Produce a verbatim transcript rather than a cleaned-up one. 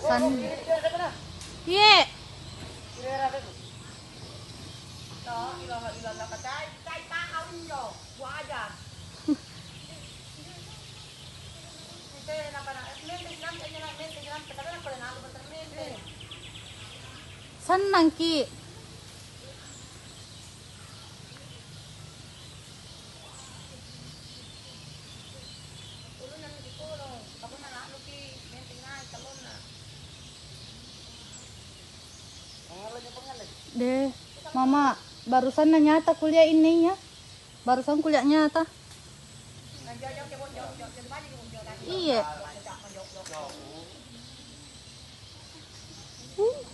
Kan. Iye. Sannangki. Deh, Mama, barusanna nyata kuliah inne iya. Barusan kuliah nyata. Iya. Uh,